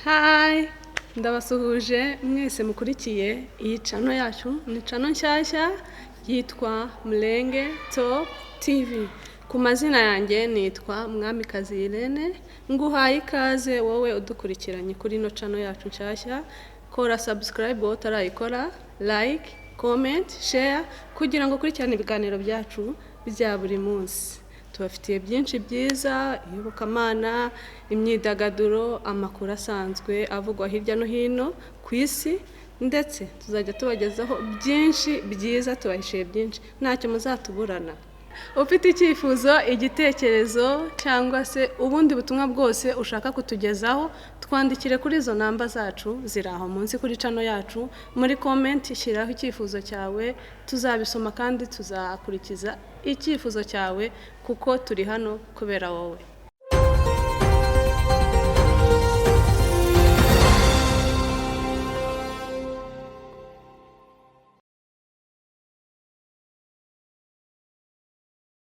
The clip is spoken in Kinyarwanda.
Hi, ndabasuhuje mwese mukurikiye iyi channel yacu. Ni channel nshyashya yitwa Murenge Top TV. Ku mazina yanjye nitwa Mwamikazi Irene. Nguhaye ikaze wowe udukurikiranye kuri ino channel yacu nshyashya. Kora subscribe wowe utarayikora, like, comment, share, kugira ngo ukurikirane ibiganiro byacu bya buri munsi. Tubafitiye byinshi byiza: iyobokamana, imyidagaduro, amakuru asanzwe avugwa hirya no hino ku isi, ndetse tuzajya tubagezaho byinshi byiza. Tubahishiye byinshi, ntacyo muzatuburana. Ufite icyifuzo, igitekerezo cyangwa se ubundi butumwa bwose ushaka kutugezaho, twandikire kuri izo namba zacu ziri aho munsi kuri channel yacu. Muri comment shyiraho icyifuzo cyawe, tuzabisoma kandi tuzakurikiza icyifuzo cyawe, kuko turi hano kubera wowe.